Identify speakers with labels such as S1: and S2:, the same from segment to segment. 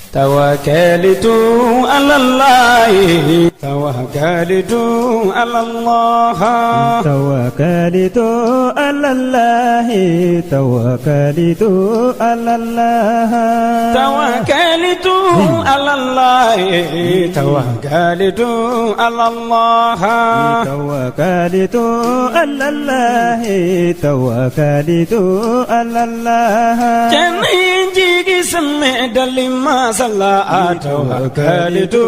S1: Tawakalitu alalayi tawakalitu ala
S2: tawakalitu alalayi tawakalitu ala
S1: tawakalitu alalayi tawakalitu ala
S2: tawakalitu alalayi tawakalitu ala
S1: cɛ jigi sɛmɛ dali masala tawakalitu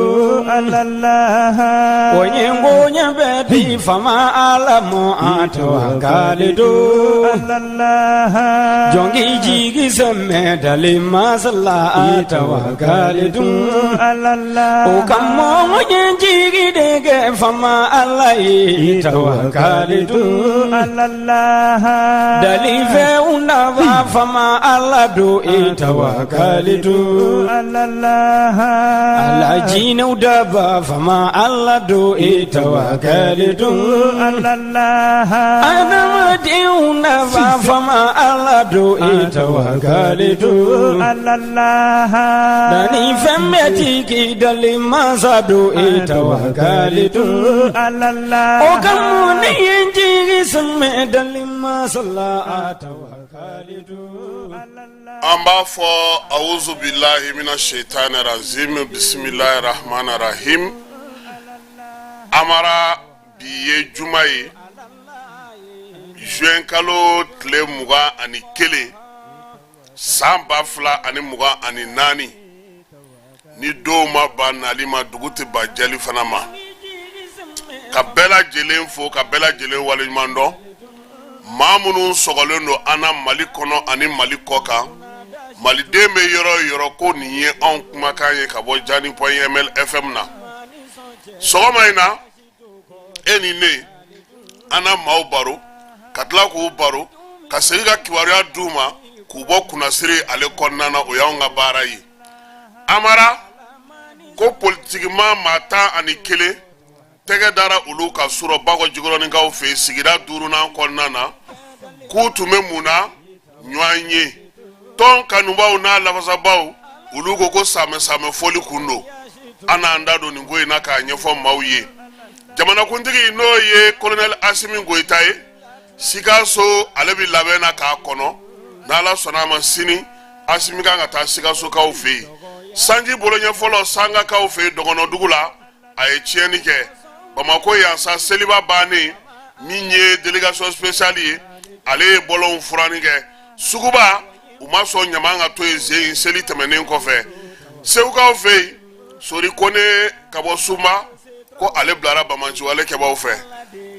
S2: ala
S1: o ye bonya bɛ di faama ala ma tawakalitu
S2: ala
S1: jɔnkɛ jigi sɛmɛ dali masala tawakalitu
S2: ala
S1: o ka mɔgɔ ye jigi de kɛ faama ala ye tawakalitu
S2: ala
S1: dalifɛnw nafa faama ala don e tawakalitu
S2: ala
S1: ala jinɛw daba faama ala don e tawakalitu
S2: ala
S1: adamadenw nafa faama ala don e tawakalitu
S2: ala
S1: danni fɛn bɛɛ tigi dali masa don e tawakalitu
S2: ala
S1: o ka mun ne ye jigi sɛmɛ dali masa la tawakalitu
S3: An b'a fɔ awuzu bilahi mina shaitani razim bisimilahi rahmani rahim amara bi ye juma ye juin kalo tile 21 san 2024 ni dɔw ma ban nali ma dugu tɛ ban jɛli fana ma ka bɛɛ lajɛlen fo ka bɛɛ lajɛlen waleɲuman dɔn maa minnu sɔgɔlen don an na mali kɔnɔ ani mali kɔ kan maliden bɛ yɔrɔ o yɔrɔ ko nin ye anw kumakan ye ka bɔ jani point ml fm na sɔgɔma in na e ni ne an na maaw baro ka tila k'u baro ka segin ka kibaruya d'u ma k'u bɔ kunnasiri ale kɔnɔna na o y'anw ka baara ye amara ko politikimaa maa 11 tɛgɛ dara olu kan surɔ bakɔ jikɔrɔninkaw fɛ yen sigida duurunan kɔnɔna na k'u tun bɛ mun na ɲɔgɔn ye tɔn kanubaw n'a lafasabaw olu ko ko samɛ samɛ fɔli kun don an n'an da don nin ko in na k'a ɲɛfɔ maaw ye jamanakuntigi n'o ye kolonɛli asimi goyita ye sikaso ale bɛ labɛn na k'a kɔnɔ n'ala sɔnna a ma sini asimi kan ka taa sikasokaw fɛ yen sanji boloɲɛ fɔlɔ sangakaw fɛ yen dɔgɔnɔdugu la a ye tiɲɛni kɛ bamakɔ yan sa seliba bannen min ye délégation spéciale ye ale ye bɔlɔnw furanni kɛ suguba u ma sɔn ɲama ka to yen zen seli tɛmɛnen kɔfɛ segukaw fɛ yen sori kone ka bɔ sunba ko ale bilara banbaanciwale kɛbaaw fɛ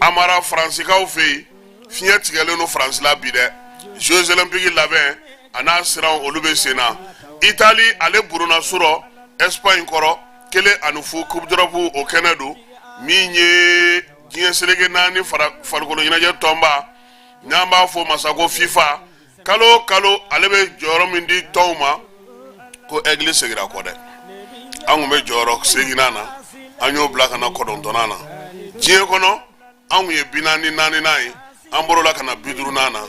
S3: amara faransikaw fɛ yen fiɲɛ tigɛlen don faransi la bi dɛ jeux olympiques labɛn a n'a siran olu bɛ sen na itali ale buruna surɔ espagne kɔrɔ 1-0 coupe d'Europe o kɛnɛ don min ye diɲɛ seleke naani farikolo ɲɛnajɛ tɔnba n'an b'a fɔ masa ko fifa kalo o kalo ale bɛ jɔyɔrɔ min di tɔnw ma ko aigle segira kɔ dɛ an tun bɛ jɔyɔrɔ seginnan na an y'o bila ka na kɔnɔntɔnnan na diɲɛ kɔnɔ an tun ye 44nan ye an bɔr'o la ka na 50nan na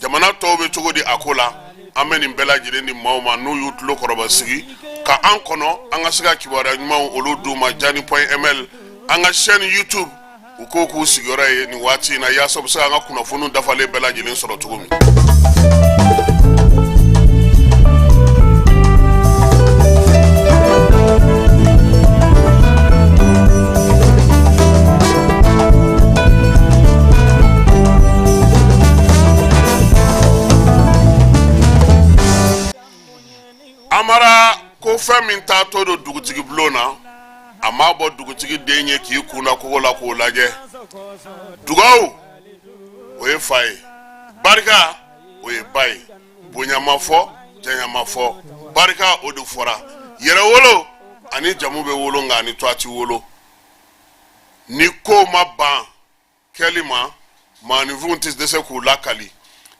S3: jamana tɔw bɛ cogo di a ko la an bɛ nin bɛɛ lajɛlen di maaw ma n'u y'u tulo kɔrɔba sigi ka an kɔnɔ an ka se ka kibaruya ɲumanw olu d'u ma jani point ml an ka chaîne youtube u k'o k'u sigiyɔrɔ ye nin waati in na yaasa u bɛ se k'an ka kunnafoniw dafalen bɛɛ lajɛlen sɔrɔ cogo min. Amara ko fɛn min taatɔ don dugutigi bulon na a m'a bɔ dugutigi den ye k'i kun da kogo la k'o lajɛ dugawu o ye fa ye barika o ye ba ye bonya ma fɔ janya ma fɔ barika o de fɔra yɛrɛwolo ani jamu bɛ wolo nka ani tɔgɔ ti wolo ni ko ma ban kɛli ma maaninfinw tɛ dɛsɛ k'u lakali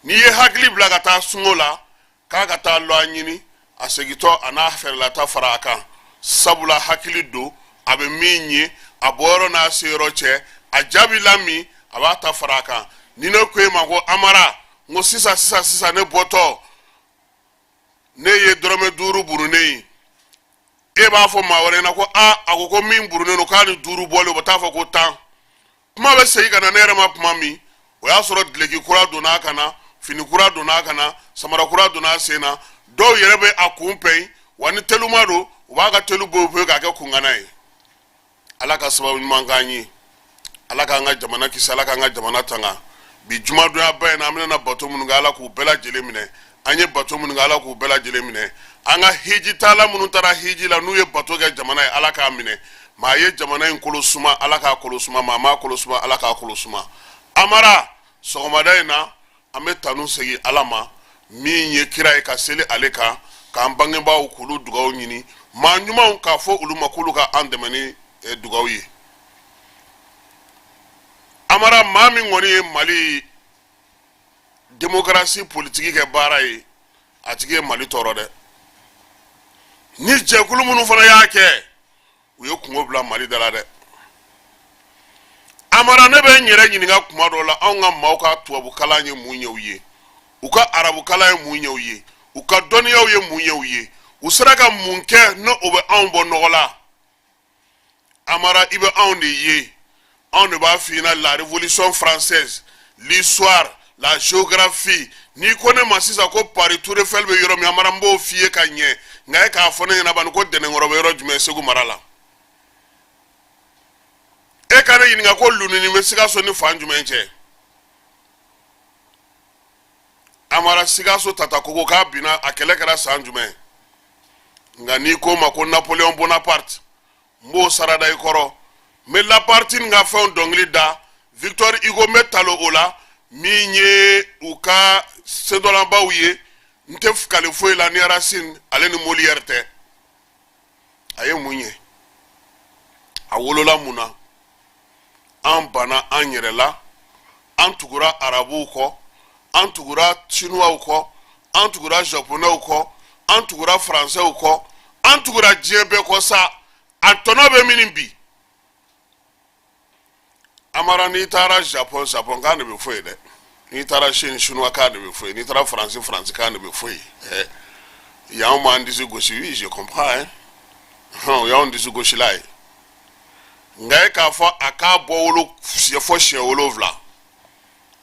S3: n'i ye hakili bila ka taa sungo la k'a ka taa lɔ ɲini a segintɔ a n'a fɛrɛlata fara a kan sabula hakili don a bɛ min ye a bɔyɔrɔ n'a seyɔrɔ cɛ a jaabi la min a b'a ta fara a kan ni ne ko e ma ko amara n ko sisan sisan sisan ne bɔtɔ ne ye dɔrɔmɛ 5 burunnen ye b'a fɔ maa wɛrɛ ɲɛna ko aa, a ko ko min burunnen don k'a ni 5 bɔlen, o bɛ taa fɔ ko 10. Kuma bɛ segin ka na ne yɛrɛ ma tuma min, o y'a sɔrɔ duloki kura donna a kan na, fini kura donna a kan na, samara kura donna a sen na. Dɔw yɛrɛ bɛ a kun pɛn wa, ni teluma don, u b'a ka telu bɔ pewu k'a kɛ kungana ye. Ala ka sababu ɲuman k'an ye, Ala k'an ka jamana kisi, Ala k'an ka jamana tanga. Bi jumadonyaba in na, an bɛna bato minnu kɛ, Ala k'u bɛɛ lajɛlen minɛ. An ye bato minnu kɛ, Ala k'u bɛɛ lajɛlen minɛ. An ka hijitala minnu taara hiji la, n'u ye bato kɛ jamana ye, Ala k'a minɛ. Maa ye jamana in kolo suma, Ala k'a kolo suma. Maa m'a kolo suma, Ala k'a kolo suma. Amara, sɔgɔmada in na, an bɛ tanu segin Ala ma min ye kira ye, ka seli ale kan, k'an bangebaaw k'olu dugaw ɲini, maa ɲumanw k'a fɔ olu ma k'olu ka an dɛmɛ ni dugaw ye. Amara, maa min kɔni ye Mali démocratie politiki kɛ baara ye, a tigi ye Mali tɔɔrɔ dɛ. Ni jɛkulu minnu fana y'a kɛ, u ye kungo bila Mali da la dɛ. Amara, ne bɛ n yɛrɛ ɲininka kuma dɔ la, anw ka maaw ka tubabukalan ye mun ɲɛ u ye? U ka arabukalan ye mun ɲɛ u ye? U ka dɔnniyaw ye mun ɲɛ u ye? U sera ka mun kɛ n'o bɛ anw bɔ nɔgɔ la? Amara, i bɛ anw de ye, anw de b'a f'i ɲɛna la Révolution française, l'histoire, la géographie. N'i ko ne ma sisan ko Paris Tour Eiffel bɛ yɔrɔ min, Amara, n b'o f'i ye ka ɲɛ. Nka e k'a fɔ ne ɲɛna bani ko Dɛnɛnkɔrɔ bɛ yɔrɔ jumɛn Segu mara la? E ka ne ɲininka ko Lununi bɛ Sikaso ni fan jumɛn cɛ? Amara, Sikaso tata koko k'a binna, a kɛlɛ kɛra san jumɛn? Nka n'i ko ma ko Napoléon Bonaparte, n b'o sarada i kɔrɔ. N bɛ Lamartine ka fɛnw dɔnkili da, Victor Hugo, n bɛ talo o la min ye u ka sendɔlanbaw ye. N tɛ kale foyi la ni Racine ale ni Molière tɛ. A ye mun ye? A wolola mun na? An banna an yɛrɛ la, an tugura arabuw kɔ, an tugura chinois kɔ, an tugura japonais kɔ, an tugura français kɔ, an tugura diɲɛ bɛɛ kɔ sa. A tɔnɔ bɛ min bi? Amara, n'i taara Japon, Japon kan de bɛ fɔ yen dɛ. N'i taara Chine, chinois kan de bɛ fɔ yen. N'i taara Faransi, Faransi kan de bɛ fɔ yen. Ɛ, y'anw m'an disi gosi, oui, je comprends hein, o y'anw disi gosila ye. Nka e k'a fɔ a k'a bɔ wolo fɔ siɲɛ 7,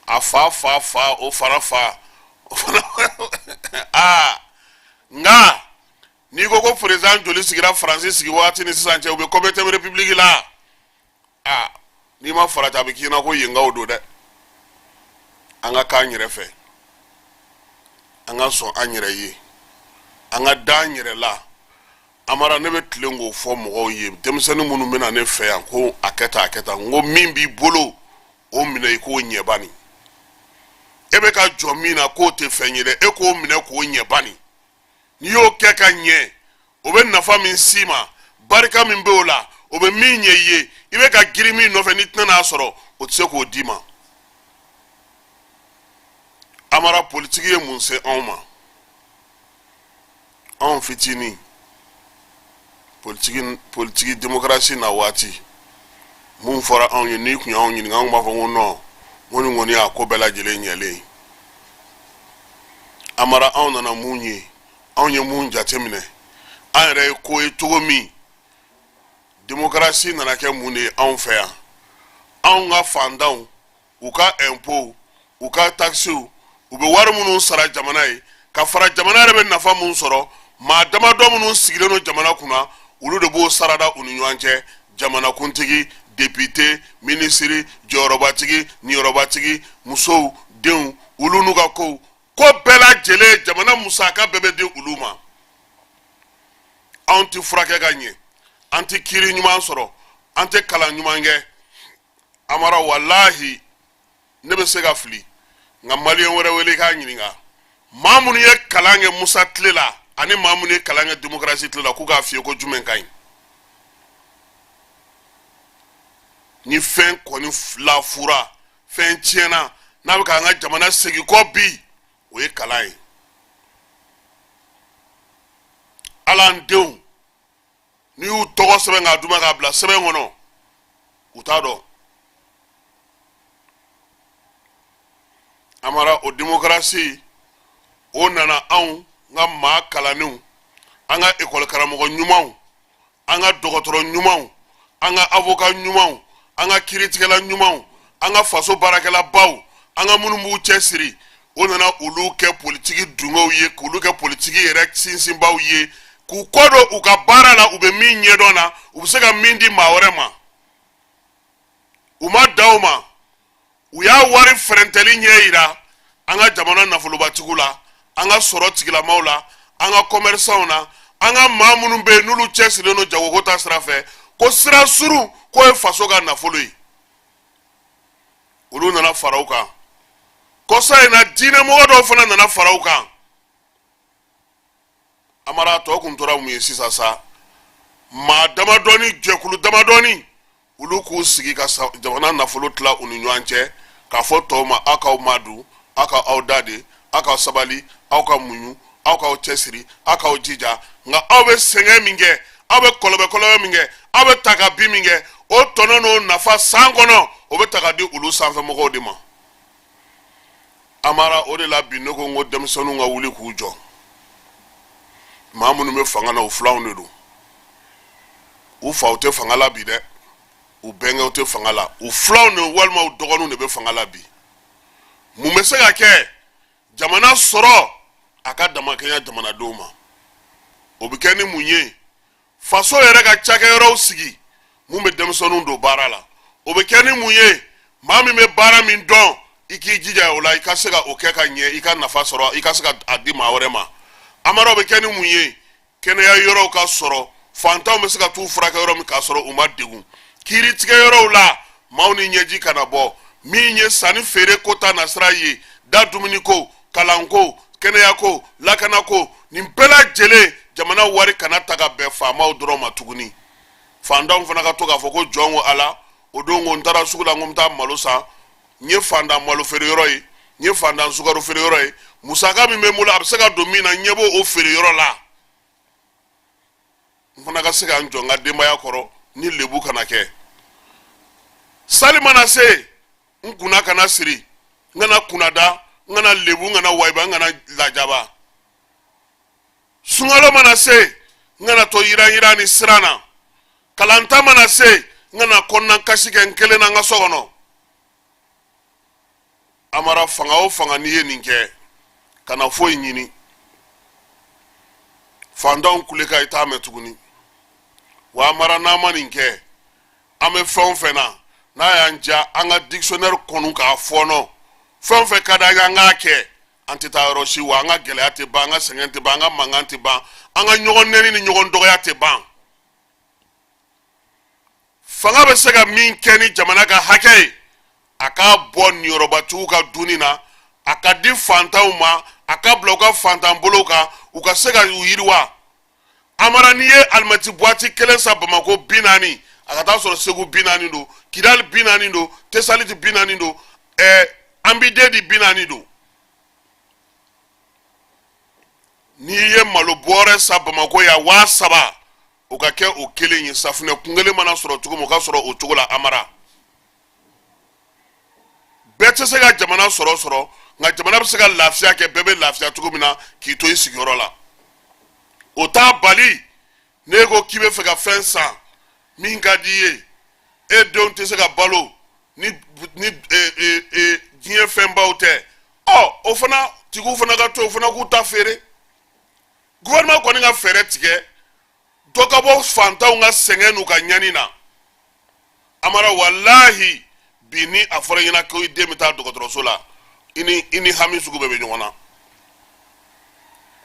S3: a fa fa fa, o fana fa, o fana aa. Nka n'i ko ko président joli sigira Faransi sigi waati ni sisan cɛ, u bɛ combien république la? Aa, n'i ma farati, a bɛ k'i ɲɛna ko yenkaw don dɛ. An ka k'an yɛrɛ fɛ, an ka sɔn an yɛrɛ ye, an ka da an yɛrɛ la. Amara, ne bɛ tilen k'o fɔ mɔgɔw ye, denmisɛnnin minnu bɛ na ne fɛ yan ko a kɛ tan, a kɛ tan, n ko min b'i bolo, o minɛ i k'o ɲɛba. Ni e bɛ ka jɔ min na k'o tɛ fɛn ye dɛ, e k'o minɛ k'o ɲɛba. Ni n'i y'o kɛ ka ɲɛ, o bɛ nafa min s'i ma, barika min bɛ o la, o bɛ min ɲɛ i ye, i bɛ ka girin min nɔfɛ, n'i tɛna n'a sɔrɔ, o tɛ se k'o d'i ma. Amara, politiki ye mun se anw ma? Anw fitinin, politiki, politiki démocratie na waati mun fɔra anw ye, n'i tun y'anw ɲininka, anw b'a fɔ ko non, ko nin kɔni y'a ko bɛɛ lajɛlen ɲɛlen ye. Amara, anw nana mun ye? Anw ye mun jateminɛ? An yɛrɛ ye ko ye cogo min, démocratie nana kɛ mun de ye anw fɛ yan? Anw ka fantanw, u ka impôt, u ka taxes, u bɛ wari minnu sara jamana ye, ka fara jamana yɛrɛ bɛ nafa mun sɔrɔ, maa damadɔ minnu sigilen don jamana kunna, olu de b'o sarada u ni ɲɔgɔn cɛ: jamanakuntigi, député, minisiri, jɔyɔrɔbatigi, niyɔrɔbatigi, musow, denw, olu n'u ka kow, ko bɛɛ lajɛlen, jamana musaka bɛɛ bɛ di olu ma. Anw tɛ furakɛ ka ɲɛ, an tɛ kiiri ɲuman sɔrɔ, an tɛ kalan ɲuman kɛ. Amara, walahi, ne bɛ se ka fili, nka maliyɛn wɛrɛ wele k'a ɲininka, maa minnu ye kalan kɛ Musa tile la ani maa minnu ye kalan kɛ démocratie tile la, k'u k'a f'i ye ko jumɛn ka ɲi. Ni fɛn kɔni lafura, fɛn tiɲɛna n'a bɛ k'an ka jamana segin kɔ bi, o ye kalan ye. Ala an denw, n'i y'u tɔgɔ sɛbɛn k'a d'u ma k'a bila sɛbɛn kɔnɔ, u t'a dɔn. Amara, o démocratie o nana, anw ka maa kalannenw, an ka ekɔli karamɔgɔ ɲumanw, An ka dɔgɔtɔrɔ ɲumanw, an ka avocat ɲumanw, an ka kiiritigɛla ɲumanw, an ka faso baarakɛlabaw, an ka minnu b'u cɛ siri, o nana olu kɛ politiki dungew ye, k'olu kɛ politiki yɛrɛ sinsinbaw ye, k'u kɔ don u ka baara la, u bɛ min ɲɛdɔn na, u bɛ se ka min di maa wɛrɛ ma. U ma dan o ma, u y'a wari fɛrɛntɛli ɲɛ yira an ka jamana nafolobatigiw la, an ka sɔrɔ tigilamaw la, an ka commerçants na, an ka maa minnu bɛ yen n'olu cɛsirilen don jagoko ta sira fɛ, ko sira surun k'o ye faso ka nafolo ye. Olu nana fara u kan. Kɔsa in na, diinɛmɔgɔ dɔw fana nana fara u kan. Amara, tɔ kun tora mun ye sisan sa? Maa damadɔni, jɛkulu damadɔni, olu k'u sigi ka jamana nafolo tila u ni ɲɔgɔn cɛ, k'a fɔ tɔw ma: aw k'aw madun, aw ka aw da de, aw ka sabali, aw ka muɲu, aw k'aw cɛsiri, aw k'aw jija. Nka aw bɛ sɛgɛn min kɛ, aw bɛ kɔlɔbɛ min kɛ, aw bɛ ta ka bin min kɛ, o tɔnɔ n'o nafa san kɔnɔ, o bɛ ta ka di olu sanfɛmɔgɔw de ma. Amara, o de la bi ne ko n ko denmisɛnninw ka wuli k'u jɔ. Maa minnu bɛ fanga na, u filanw de don. U faw tɛ fanga la bi dɛ, u bɛnkɛw tɛ fanga la, u filanw de walima u dɔgɔninw de bɛ fanga la bi. Mun bɛ se ka kɛ jamana sɔrɔ a ka damakɛɲɛ jamanadenw ma? O bɛ kɛ ni mun ye? Faso yɛrɛ ka cakɛyɔrɔw sigi mun bɛ denmisɛnninw don baara la. O bɛ kɛ ni mun ye? Maa min bɛ baara min dɔn, i k'i jija o la, i ka se ka o kɛ ka ɲɛ, i ka nafa sɔrɔ, i ka se ka a di maa wɛrɛ ma. Amara, o bɛ kɛ ni mun ye? Kɛnɛya yɔrɔw ka sɔrɔ, fantanw bɛ se ka t'u furakɛ yɔrɔ min k'a sɔrɔ u ma degun. Kiiri tigɛ yɔrɔw la, maaw ni ɲɛji kana bɔ. Min ye sanni feere ko ta nasira ye, da dumuniko, kalanko, kɛnɛyako, lakanako, nin bɛɛ lajɛlen, jamana wari kana ta ka bɛn faamaw dɔrɔn ma tuguni. Fantanw fana ka to k'a fɔ ko jɔn ko Ala, o don ko n taara sugu la, n ko n bɛ taa malo san, n ye fantan malo feere yɔrɔ ye, n ye fantan sukaro feere yɔrɔ ye, musaka min bɛ n bolo, a bɛ se ka don min na, n ɲɛ b'o feere yɔrɔ la, n fana ka se ka n jɔ n ka denbaya kɔrɔ ni lebu kana kɛ. Sali mana se, n kunna kana siri, n kana kunnada, n kana lebu, n kana wayiba, n kana lajaba. Sunkalo mana se, n kana to yiran yiran ni siran na. Kalanta mana se, n kana kɔnɔna kasi kɛ n kelen na n ka so kɔnɔ. Amara, fanga o fanga, n'i ye nin kɛ, kana foyi ɲini. Fantanw kulekan, i t'a mɛn tuguni. Wa Amara, n'an ma nin kɛ, an bɛ fɛn o fɛn na, n'a y'an diya, an ka dictionnaire kɔnɔ k'a fɔɔnɔ, fɛn o fɛn ka d'an ye, an k'a kɛ, an tɛ taa yɔrɔ si. Wa an ka gɛlɛya tɛ ban, an ka sɛgɛn tɛ ban, an ka mankan tɛ ban, an ka ɲɔgɔn nɛni ni ɲɔgɔn dɔgɔya tɛ ban. Fanga bɛ se ka min kɛ ni jamana ka hakɛ ye, a k'a bɔ niyɔrɔbatigiw ka dunni na, a ka di fantanw ma, a ka bila u ka fantan bolow kan, u ka se ka u yiriwa. Amara, n'i ye alimɛti buwati kelen san Bamakɔ 40, a ka taa sɔrɔ Segu 40 don, Kidali 40 don, Tesaliti 40 don, Ambidedi 40 don. N'i ye malo bɔrɛ san Bamakɔ yan 3000, o ka kɛ o kelen ye. Safunɛ kun kelen mana sɔrɔ cogo min, o ka sɔrɔ o cogo la. Amara, bɛɛ tɛ se ka jamana sɔrɔ sɔrɔ, nka jamana bɛ se ka lafiya kɛ, bɛɛ bɛ lafiya cogo min na k'i to i sigiyɔrɔ la. O t'a bali n'e ko k'i bɛ fɛ ka fɛn san min ka di i ye, e denw tɛ se ka balo ni diɲɛ fɛnbaw tɛ. Ɔ, o fana tigiw fana ka to, o fana k'u ta feere. Gouvernement kɔni ka fɛɛrɛ tigɛ, dɔ ka bɔ fantanw ka sɛgɛn n'u ka ɲani na. Amara, walahi, bi ni a fɔra i ɲɛna ko i den bɛ taa dɔgɔtɔrɔso la, i ni hami sugu bɛɛ bɛ ɲɔgɔn na.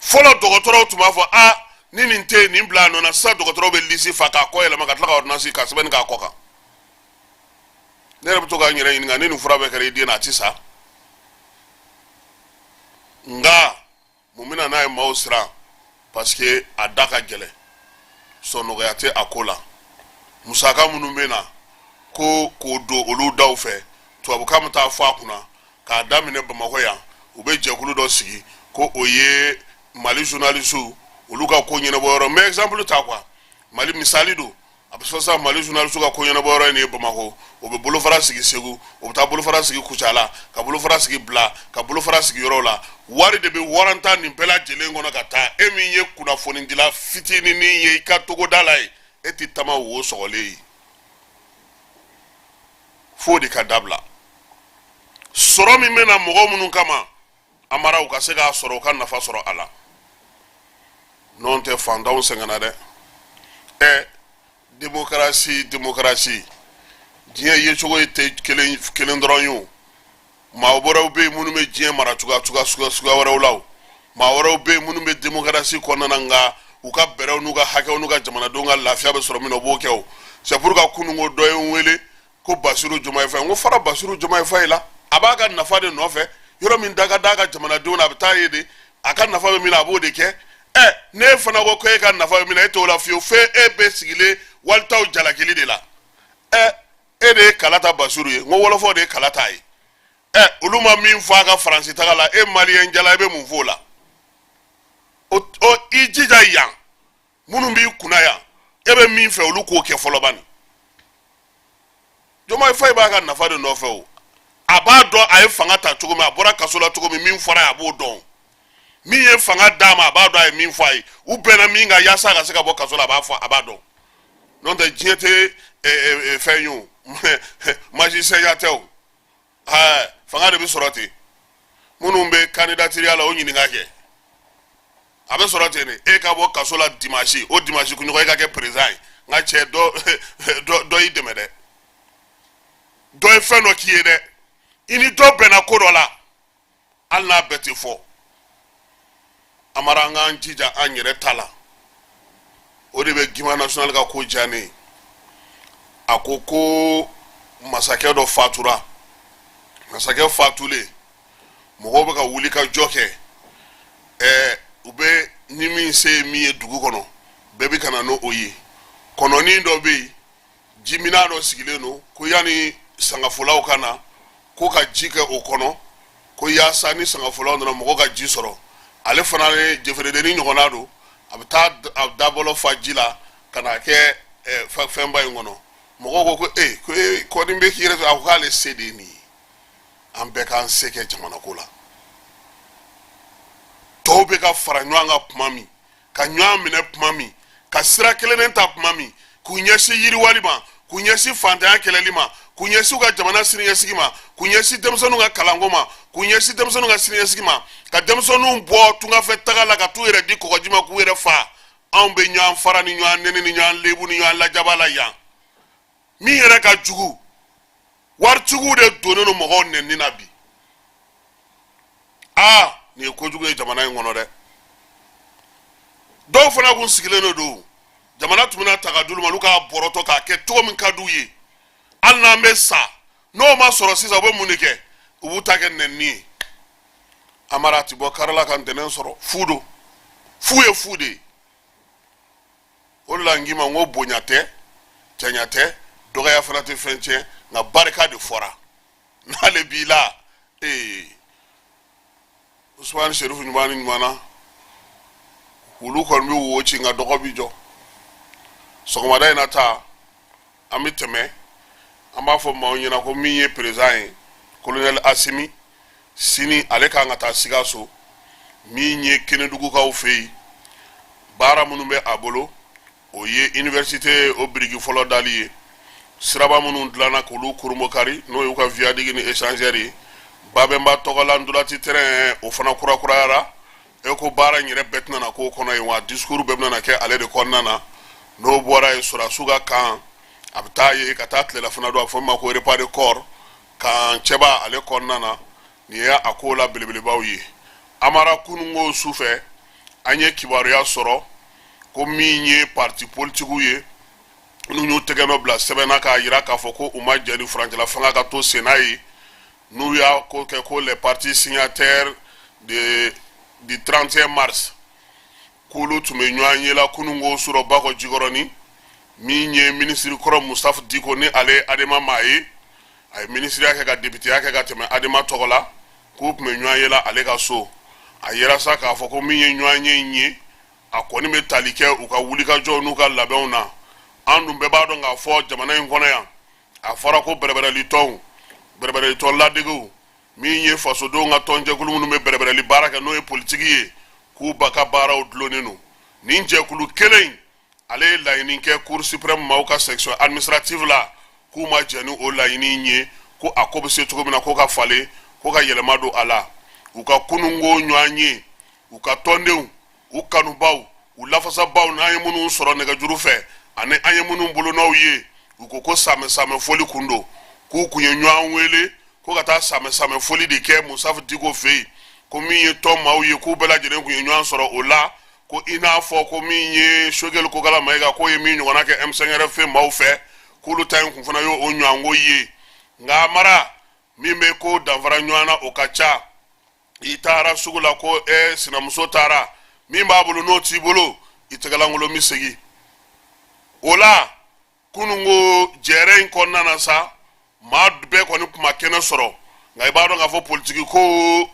S3: Fɔlɔ, dɔgɔtɔrɔw tun b'a fɔ: a ni nin tɛ yen, nin bila a nɔ na. Sisan, dɔgɔtɔrɔw bɛ lisi fa k'a kɔ yɛlɛma, ka tila ka ordonnance ka sɛbɛnni k'a kɔ kan. Ne yɛrɛ bɛ to k'an yɛrɛ ɲininka, ni nin fura bɛɛ kɛra i den na, a ti sa. Nka mun bɛna n'a ye? Maaw siran, parce que a da ka gɛlɛn, sɔnɔgɔya tɛ a ko la. Musaka minnu bɛ na ko k'o don olu daw fɛ, tubabukan bɛ taa fɔ a kunna. K'a daminɛ Bamakɔ yan, u bɛ jɛkulu dɔ sigi ko o ye Mali journaliste olu ka ko ɲɛnabɔ yɔrɔ. N bɛ exemple ta quoi, Mali misali don. A bɛ fɔ sisan, Mali journaliste ka ko ɲɛnabɔ yɔrɔ ye nin ye Bamakɔ, o bɛ bolofara sigi Segu, o bɛ taa bolofara sigi Kucala, ka bolofara sigi Bila, ka bolofara sigi yɔrɔw la. Wari de bɛ waranta nin bɛɛ lajɛlen kɔnɔ ka taa. E min ye kunnafonidila fitinin ye i ka togoda la ye, E tɛ tama wo sɔgɔlen ye. F'o de ka dabila. Sɔrɔ min bɛ na mɔgɔ minnu kama, Amara, u ka se k'a sɔrɔ, u ka nafa sɔrɔ a la. N'o tɛ, fantanw sɛgɛnna dɛ. Ɛ, démocratie, démocratie, diɲɛ yecogo ye tɛ kelen kelen dɔrɔn ye. O maa wɛrɛw bɛ yen minnu bɛ diɲɛ mara cogoya cogoya suguya suguya wɛrɛw la. O maa wɛrɛw bɛ yen minnu bɛ démocratie kɔnɔna na, nka u ka bɛrɛw n'u ka hakɛw n'u ka jamanadenw ka lafiya bɛ sɔrɔ min na, u b'o kɛ. O c'est pourquoi kununko dɔ ye n wele ko Basiru Jomayi Fayi. N ko fara Basiru Jomayi Fayi la, a b'a ka nafa de nɔfɛ. Yɔrɔ min da ka d'a ka jamanadenw na, a bɛ taa ye de. A ka nafa bɛ min na, a b'o de kɛ. Ɛ, n'e fana ko e ka nafa bɛ min na, e t'o la fiyewu. F'e e bɛ sigilen walitaw jalakili de la. Ɛ, e de ye kala ta Basiru ye. N ko wɔlɔfɔw de ye kala ta ye. Ɛ, olu ma min fɔ a ka Faransi taga la, e maliyɛn jala, e bɛ mun f'o la? O i jija yan, minnu b'i kunna yan, e bɛ min fɛ, olu k'o kɛ fɔlɔ bani. Jomayi Fayi b'a ka nafa de nɔfɛ. O a b'a dɔn a ye fanga ta cogo min, a bɔra kaso la cogo min, min fɔra a ye, a b'o dɔn. Min ye fanga d'a ma, a b'a dɔn a ye min fɔ a ye, u bɛnna min kan yaasa a ka se ka bɔ kaso la, a b'a fɔ, a b'a dɔn. N'o tɛ, diɲɛ tɛ fɛn ye o, magicien tɛ o. Fanga de bɛ sɔrɔ ten. Minnu bɛ candidature la, o ɲininka kɛ, a bɛ sɔrɔ ten de. E ka bɔ kaso la dimanche, o dimanche kunɲɔgɔn e ka kɛ président ye. N ka cɛ, dɔ dɔ y'i dɛmɛ dɛ, dɔ ye fɛn dɔ k'i ye dɛ, i ni dɔ bɛnna ko dɔ la, hali n'a bɛɛ tɛ fɔ. Amara, an k'an jija an yɛrɛ ta la. O de bɛ Guima National ka ko diya ne ye. A ko ko masakɛ dɔ fatura. Masakɛ fatulen, mɔgɔw bɛ ka wuli ka jɔ kɛ. Ɛɛ, u bɛ ni min se ye min ye dugu kɔnɔ, bɛɛ bɛ ka na n'o ye. Kɔnɔnin dɔ bɛ yen, jiminɛn dɔ sigilen don, ko yanni sangafolaw ka na, ko ka ji kɛ o kɔnɔ, ko yaasa ni sangafolaw nana, mɔgɔ ka ji sɔrɔ. Ale fana ye jeferedennin ɲɔgɔnna don, a bɛ taa a dabɔlɔ fa ji la ka na kɛ fɛnba in kɔnɔ. Mɔgɔw ko ko ee, ko ee, kɔni bɛ k'i yɛrɛ. A ko k'ale se de ye nin ye. An bɛɛ k'an se kɛ jamana ko la. Tɔw bɛ ka fara ɲɔgɔn kan tuma min, ka ɲɔgɔn minɛ tuma min, ka sira kelennen ta tuma min, k'u ɲɛsin yiriwali ma, k'u ɲɛsin fantanya kɛlɛli ma, k'u ɲɛsin u ka jamana siniɲɛsigi ma, k'u ɲɛsin denmisɛnninw ka kalanko ma, k'u ɲɛsin denmisɛnninw ka siniɲɛsigi ma, ka denmisɛnninw bɔ tungafɛ taga la ka t'u yɛrɛ di kɔgɔji ma k'u yɛrɛ fa, anw bɛ ɲɔgɔn fara ni ɲɔgɔn nɛni ni ɲɔgɔn lebu ni ɲɔgɔn lajaba la yan. Min yɛrɛ ka jugu, waritigiw de donnen don mɔgɔw nɛni na bi. Aa, nin ye kojugu ye jamana in kɔnɔ dɛ. Dɔw fana kun sigilen de don, jamana tun bɛna ta ka d'olu ma, olu k'a bɔrɔtɔ k'a kɛ cogo min ka d'u ye. Hali n'an bɛ sa, n'o ma sɔrɔ sisan, u bɛ mun de kɛ? U b'u ta kɛ nɛnini ye. Amara, a ti bɔ kari la ka ntɛnɛn sɔrɔ. Fu don, fu ye fu de ye. O de la n k'i ma n ko bonya tɛ, cɛɲa tɛ, dɔgɔya fana tɛ fɛn tiɲɛ, nka barika de fɔra n'ale b'i la. Ee, Usumani Serifu ɲuman ni ɲuman na, olu kɔni bɛ wo ci, nka dɔgɔ bi jɔ. Sɔgɔmada in na ta, an bɛ tɛmɛ, an b'a fɔ maaw ɲɛna ko min ye président ye, colonel Asimi, sini ale kan ka taa Sikaso. Min ye Kenedugukaw fɛ yen, baara minnu bɛ a bolo, o ye université o biriki fɔlɔ dali ye, siraba minnu dilanna k'olu kurunbonkari, n'o y'u ka viaduc ni échangeur ye, Babɛnba tɔgɔla ntolati terrain, o fana kurakurayara. E ko baara in yɛrɛ bɛɛ tɛna na k'o kɔnɔ yen wa, discours bɛɛ bɛna na kɛ ale de kɔnɔna na. N'o bɔra yen, sɔrɔdasiw ka camp, a bɛ taa yen ka taa tilelafana dun, a bɛ fɔ min ma ko repas de corps, camp cɛba ale kɔnɔna na. Nin ye a ko la belebelebaw ye. Amara, kununko su fɛ, an ye kibaruya sɔrɔ ko min ye parti politikiw ye, n'u y'u tɛgɛ nɔ bila sɛbɛn na k'a jira k'a fɔ ko u ma jɛn ni furancɛla fanga ka to senna ye, n'u y'a ko kɛ ko les partis signataires du 31 mars, k'olu tun bɛ ɲɔgɔn ye la kununko surɔ Bakɔ Jikɔrɔni. Min ye minisiri kɔrɔ Mustafa Diko, ni ale ye Adema maa ye, a ye minisiriya kɛ ka depiteya kɛ ka tɛmɛ Adema tɔgɔ la, k'u tun bɛ ɲɔgɔn ye la ale ka so. A yera sa k'a fɔ ko min ye ɲɔgɔn ye in ye, a kɔni bɛ tali kɛ u ka wulikajɔw n'u ka labɛnw na. An dun bɛɛ b'a dɔn k'a fɔ jamana in kɔnɔ yan, a fɔra ko bɛrɛbɛrɛlitɔnw, bɛrɛbɛrɛlitɔn ladegew, min ye fasodenw ka tɔnjɛkulu minnu bɛ bɛrɛbɛrɛli baara kɛ, n'o ye politiki ye, k'u ba ka baaraw dulonnen don. Nin jɛkulu kelen in Ale ye laɲini kɛ Cour suprême maaw ka section administrative la, k'u ma jɛn ni o laɲini ye, ko a ko bɛ se cogo min na, ko ka falen, ko ka yɛlɛma don a la. U ka kununko ɲɔgɔn ye, u ka tɔndenw, u kanubaw, u lafasabaw, n'an ye minnu sɔrɔ nɛgɛjuru fɛ ani an ye minnu bolonɔw ye, u ko ko samɛ samɛ foli kun don, k'u kun ye ɲɔgɔn wele ko ka taa samɛ samɛ foli de kɛ Musafu Diko fɛ yen, ko min ye tɔn maaw ye, k'u bɛɛ lajɛlen kun ye ɲɔgɔn sɔrɔ o la, ko i n'a fɔ ko min ye Sogɛli Kokala Mayiga, k'o ye min ɲɔgɔnna kɛ M5RFP maaw fɛ, k'olu ta in kun fana y'o ɲɔgɔnko ye. Nka mara min bɛ ko danfara ɲɔgɔn na, o ka ca. I taara sugu la ko ɛ sinamuso taara, min b'a bolo n'o t'i bolo, i tɛgɛlankolon bɛ segin o la. Kununko jɛrɛ in kɔnɔna na sa, maa bɛɛ kɔni kuma kɛnɛ sɔrɔ, nka i b'a dɔn k'a fɔ politiki ko,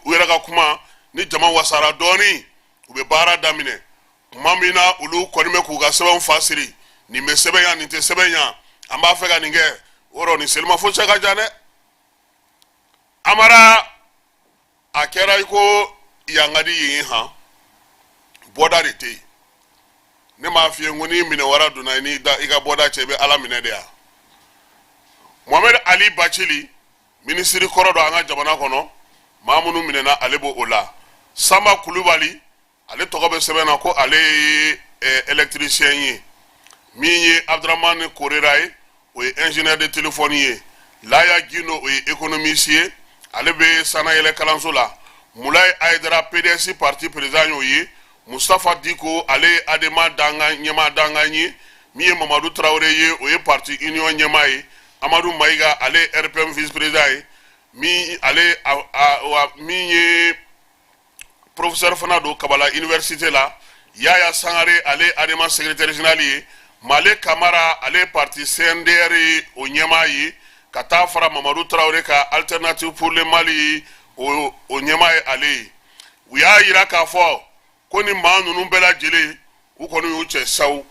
S3: u yɛrɛ ka kuma ni jama wasara dɔɔnin, u bɛ baara daminɛ. Tuma min na olu kɔni bɛ k'u ka sɛbɛnw fasiri, nin bɛ sɛbɛn yan, nin tɛ sɛbɛn yan, an b'a fɛ ka nin kɛ, o yɔrɔ ni selimafo cɛ ka jan dɛ. Amara, a kɛra i ko yan ka di yen ye, han, bɔda de tɛ yen. Ne m'a f'i ye ko n'i minɛ wara donna i n'i da i ka bɔda cɛ, i bɛ Ala minɛ de yan. Mohamed Ali Bacili, minisiri kɔrɔ don an ka jamana kɔnɔ, maa minnu minɛna, ale b'o o la. Sanba Kulubali, ale tɔgɔ bɛ sɛbɛn na ko ale ye électricien ye. Min ye Abdramani Korera ye, o ye ingénieur de téléphone ye. Laya Gindo, o ye économiste ye, ale bɛ sanayɛlɛ kalanso la. Mulayi Ayidara, PDS parti président y'o ye. Mustafa Diko, ale ye Adema dankan ɲɛmaa dankan ye. Min ye Mamadu Tarawele ye, o ye parti Union ɲɛmaa ye. Amadu Mayiga, ale ye RPM vice président ye. Min ale a, min ye professeur fana don Kabala université la. Yaya Sangare, ale Adema secrétaire général ye. Male Kamara, ale parti CNDR ye, o ɲɛmaa ye. Ka taa fara Mamadu Tarawele ka Alternative pour le Mali, o ɲɛmaa ye ale ye. U y'a yira k'a fɔ ko ni maa ninnu bɛɛ lajɛlen, u kɔni y'u cɛ sawu.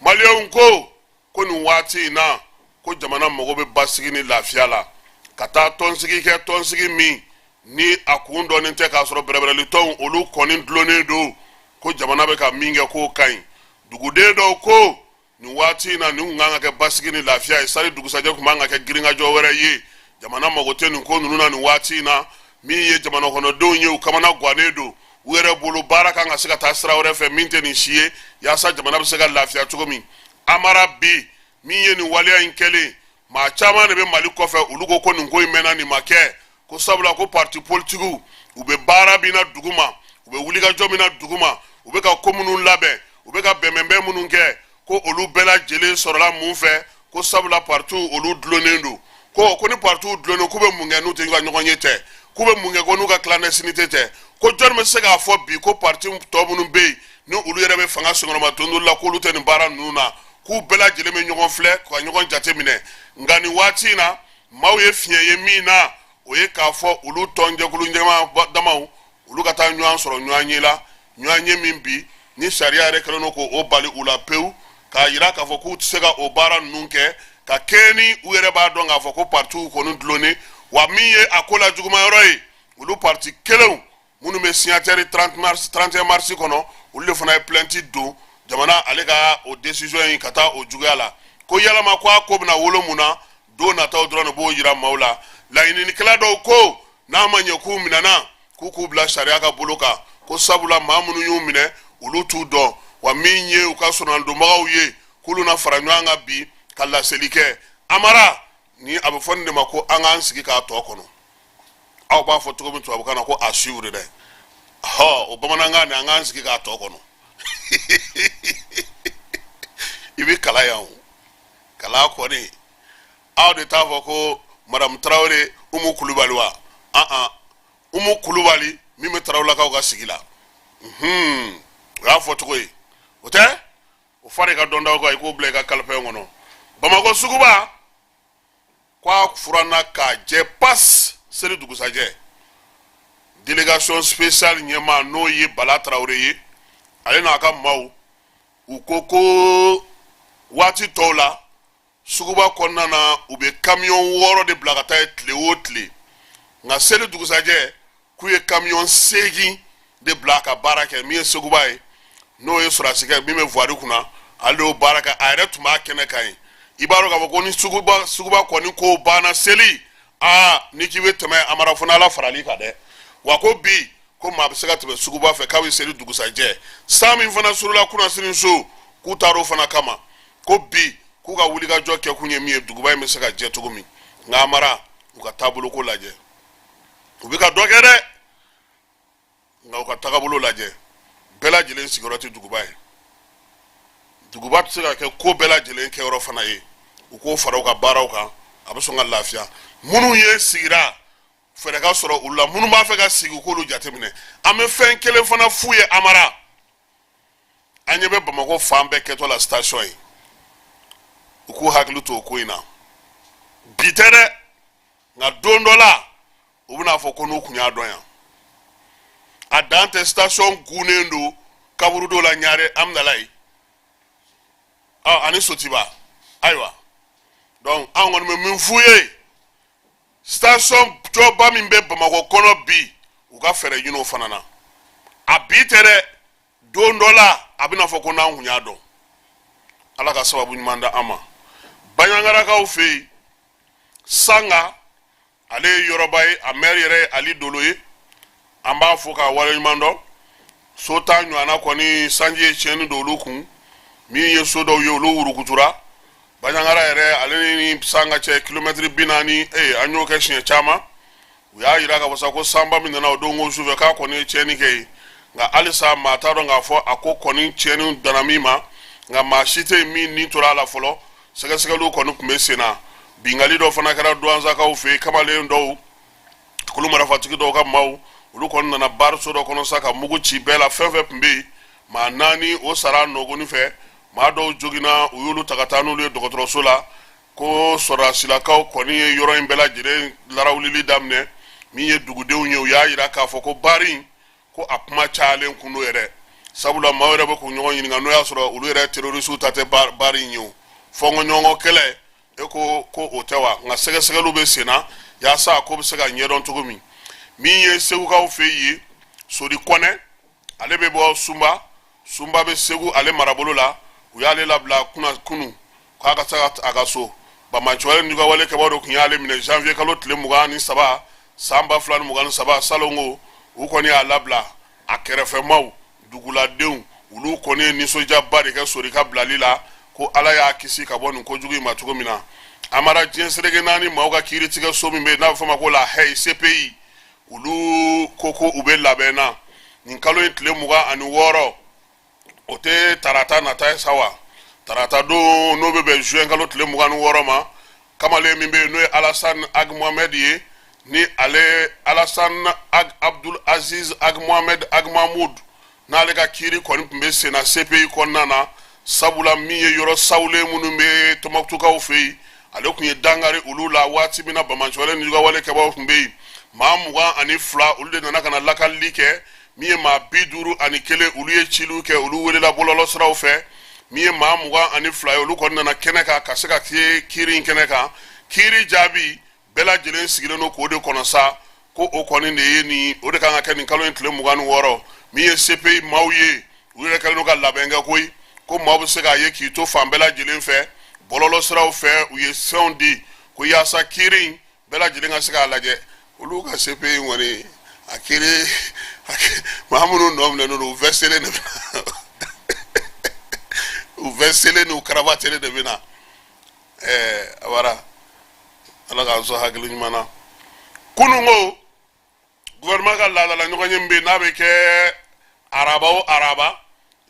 S3: Maliyɛnw ko ko nin waati in na, ko jamana mago bɛ basigi ni lafiya la, ka taa tɔnsigi kɛ, tɔnsigi min ni a kun dɔnnen tɛ, k'a sɔrɔ bɛrɛbɛrɛli tɔnw, olu kɔni dulonnen don ko jamana bɛ ka min kɛ, k'o ka ɲi. Duguden dɔw ko nin waati in na, nin kun kan ka kɛ basigi ni lafiya ye, sari dugusajɛ kun man ka kɛ girinkajɔ wɛrɛ ye. Jamana mago tɛ nin ko ninnu na nin waati in na. Min ye jamana kɔnɔdenw ye, u kamana gannen don. U yɛrɛ bolo, baara kan ka se ka taa sira wɛrɛ fɛ min tɛ nin si ye, yaasa jamana bɛ se ka lafiya cogo min. Amara, bi min ye nin waleya in kɛlen, maa caman de bɛ Mali kɔfɛ, olu ko ko nin ko in mɛnna, nin ma kɛ, ko sabula ko parti politikiw, u bɛ baara min na duguma, u bɛ wulikajɔ min na duguma, u bɛ ka ko minnu labɛn, u bɛ ka bɛnbɛnbɛn minnu kɛ, ko olu bɛɛ lajɛlen sɔrɔla mun fɛ? Ko sabula partiw, olu dulonnen don. Ko ni partiw dulonnen, k'u bɛ mun kɛ n'u tɛ ka ɲɔgɔn ye tɛ? K'u bɛ mun kɛ ko n'u ka clandestinité tɛ? Ko jɔnni bɛ se k'a fɔ bi ko parti tɔ minnu bɛ yen, ni olu yɛrɛ bɛ fanga senkɔrɔma don la, k'olu tɛ nin baara ninnu na, k'u bɛɛ lajɛlen bɛ ɲɔgɔn filɛ ka ɲɔgɔn jate minɛ? Nka nin waati in na, maaw ye fiɲɛ ye min na, o ye k'a fɔ olu tɔnjɛkulu ɲɛmaa damaw, olu ka taa ɲɔgɔn sɔrɔ ɲɔgɔn ye la, ɲɔgɔn ye min bi ni sariya yɛrɛ kɛlen don k'o bali u la pewu, k'a yira k'a fɔ k'u tɛ se ka o baara ninnu kɛ ka kɛɲɛ ni u yɛrɛ b'a dɔn k'a fɔ ko partiw kɔni dulonnen. Wa min ye a ko la juguman yɔrɔ ye, olu parti kelenw minnu bɛ signataire 30 mars, 31 mars kɔnɔ, olu de fana ye plainte don jamana ale ka o décision in ka taa o juguya la. Ko yalama ko a ko bɛna wolo mun na don nataw dɔrɔn de b'o yira maaw la. Laɲininikɛla dɔw ko n'a ma ɲɛ k'u minɛna, k'u k'u bila sariya ka bolo kan, ko sabula maa minnu y'u minɛ, olu t'u dɔn. Wa min ye u ka sɔrɔnadonbagaw ye, k'olu na fara ɲɔgɔn kan bi ka laseli kɛ. Amara, ni a bɛ fɔ nin de ma ko an k'an sigi k'a tɔ kɔnɔ. Aw b'a fɔ cogo min tubabukan na ko à suivre dɛ, hɔ, o bamanankan nin, an k'an sigi k'a tɔ kɔnɔ. I bɛ kala yan, o kala kɔni, aw de t'a fɔ ko Madame Tarawele Umu Kulubali wa? An an Umu Kulubali min bɛ Tarawelelakaw ka sigi la, o y'a fɔ cogo ye, o tɛ o fari ka dɔntaw kan, i k'o bila i ka kalifɛn kɔnɔ. Bamakɔ suguba, ko a furanna k'a jɛ pas seli dugusajɛ. Délégation spéciale ɲɛmaa, n'o ye Bala Tarawele ye, ale n'a ka maaw, u ko ko waati tɔw la, suguba kɔnɔna na, u bɛ kamiyɔn 6 de bila ka taa yen tile o tile, nka seli dugusajɛ, k'u ye kamiyɔn 8 de bila ka baara kɛ. Min ye seguba ye, n'o ye sɔrɔdasikɛ min bɛ voirie kunna, Ale y'o baara kɛ, a yɛrɛ tun b'a kɛnɛ kan yen. I b'a dɔn k'a fɔ ko ni suguba kɔni ko banna seli, aa, n'i k'i bɛ tɛmɛ Amara, fo n'Ala faral'i kan dɛ. Wa ko bi ko maa bɛ se ka tɛmɛ suguba fɛ k'a bɛ seli dugusajɛ. San min fana surula kunnasini so, k'u taar'o fana kama, ko bi k'u ka wulikajɔ kɛ kun ye min ye, duguba in bɛ se ka jɛ cogo min. Nka Amara, u ka taaboloko lajɛ, u bɛ ka dɔ kɛ dɛ, nka u ka tagabolo lajɛ. Bɛɛ lajɛlen sigiyɔrɔ tɛ duguba ye, duguba tɛ se ka kɛ ko bɛɛ lajɛlen kɛyɔrɔ fana ye. U k'o fara u ka baaraw kan, a bɛ sɔn ka lafiya. Minnu ye sigira, fɛɛrɛ ka sɔrɔ olu la. Minnu b'a fɛ ka sigi, k'olu jateminɛ. An bɛ fɛn kelen fana f'u ye Amara, an ɲɛ bɛ Bamakɔ fan bɛɛ kɛtɔ la station ye. U k'u hakili to o ko in na. Bi tɛ dɛ, nka don dɔ la u bɛna fɔ ko n'u kun y'a dɔn yan. A dan tɛ station gunnen don kaburudo la Ɲare Amudalayi ani Sotiba. Ayiwa, donc an kɔni bɛ min f'u ye, station jɔba min bɛ Bamakɔ kɔnɔ bi, u ka fɛɛrɛ ɲini o fana na. A bi tɛ dɛ, don dɔ la a bɛna fɔ ko n'an kun y'a dɔn. Ala ka sababu ɲuman da an ma. Baɲangarakaw fɛ yen, Sanga, ale ye yɔrɔba ye, a maire yɛrɛ ye Ali Dolo ye, an b'a fo k'a waleɲuman dɔn. So 10 ɲɔgɔnna kɔni, sanji ye tiɲɛni don olu kun. Min ye so dɔw ye, olu wurukutura. Baɲangara yɛrɛ, ale ni Sanga cɛ kilomɛtiri 40. Ee, an y'o kɛ siɲɛ caman. U y'a yira k'a fɔ sa ko sanba min nana o don ko sufɛ, k'a kɔni ye tiɲɛni kɛ yen, nka halisa maa t'a dɔn k'a fɔ a ko kɔni tiɲɛni danna min ma. Nka maa si tɛ yen min ni tora a la fɔlɔ. Sɛgɛsɛgɛliw kɔni tun bɛ sen na. Binkanni dɔ fana kɛra Duwanzakaw fɛ yen. Kamalen dɔw, kulu marifatigi dɔw ka maaw, olu kɔni nana baariso dɔ kɔnɔ sa ka mugu ci bɛɛ la. Fɛn fɛn tun bɛ yen, maa 4 o sara nɔgɔni fɛ, maa dɔw joginna, u y'olu ta ka taa n'olu ye dɔgɔtɔrɔso la. Ko sɔrɔdasilakaw kɔni ye yɔrɔ in bɛɛ lajɛlen larawulili daminɛ. Min ye dugudenw ye, u y'a yira k'a fɔ ko baari in, ko a kuma cayalen kun don yɛrɛ, sabula maaw yɛrɛ bɛ k'u ɲɔgɔn ɲininka n'o y'a sɔrɔ olu yɛrɛ terorisiw ta tɛ baari in ye. O fɔnkɔɲɔgɔn kɛlɛ, e ko ko o tɛ wa? Nka sɛgɛsɛgɛliw bɛ sen na yaasa a ko bɛ se ka ɲɛdɔn cogo min. Min ye Segukaw fɛ yen, Sori Kɔnɛ, ale bɛ bɔ Sunba, Sunba bɛ Segu ale marabolo la. U y'ale labila kunun k'a ka se a ka so. Banbaanciwale ni juguyawale kɛbaa dɔ tun y'ale minɛ janvier kalo tile 23 san 2023 salongo. U kɔni y'a labila. A kɛrɛfɛmaw, duguladenw, olu kɔni ye nisɔndiyaba de kɛ Sori ka bilali la, ko Ala y'a kisi ka bɔ nin kojugu in ma cogo min na. Amara, diɲɛ seleke naani maaw ka kiiritigɛso min bɛ yen n'a bɛ fɔ o ma ko La Haye, CPI, olu ko ko u bɛ labɛn na nin kalo in tile 26. O tɛ tarata nata ye sa wa? Tarata don, n'o bɛ bɛn juin kalo tile 26 ma, kamalen min bɛ yen n'o ye Alassane Ag Mohamed ye, ni ale Alassane Ag Abdul Aziz Ag Mohamed Ag Mahmoud, n'ale ka kiiri kɔni tun bɛ sen na CPI kɔnɔna na, sabula min ye yɔrɔ sawulen minnu bɛ Tɔnbukutukaw fɛ yen, ale tun ye dankari olu la waati min na banbaanciwale ni juguyawale kɛbaaw tun bɛ yen. Maa 22, olu de nana ka na lakalili kɛ. Min ye maa 51, olu ye ciliw kɛ, olu welela bɔlɔlɔsiraw fɛ. Min ye maa 22 ye, olu kɔni nana kɛnɛ kan ka se ka kiiri in kɛnɛ kan. Kiiri jaabi bɛɛ lajɛlen sigilen don k'o de kɔnɔ sa, ko o kɔni de ye nin, o de kan ka kɛ nin kalo in tile 26. Min ye CPI maaw ye, u yɛrɛ kɛlen don ka labɛn kɛ koyi, ko maaw bɛ se k'a ye k'i to fan bɛɛ lajɛlen fɛ bɔlɔlɔsiraw fɛ. U ye fɛnw di ko yaasa kiiri in bɛɛ lajɛlen ka se k'a lajɛ. Olu ka CPI kɔni, a kiiri, maa minnu nɔ minɛnen don, u vɛselen de bɛ na, u vɛselen n'u karabatelen de bɛ na. Ɛɛ awara, Ala k'an sɔn hakili ɲuman na. Kunun ko gouvernement ka laadala ɲɔgɔnye min bɛ yen n'a bɛ kɛ araba o araba,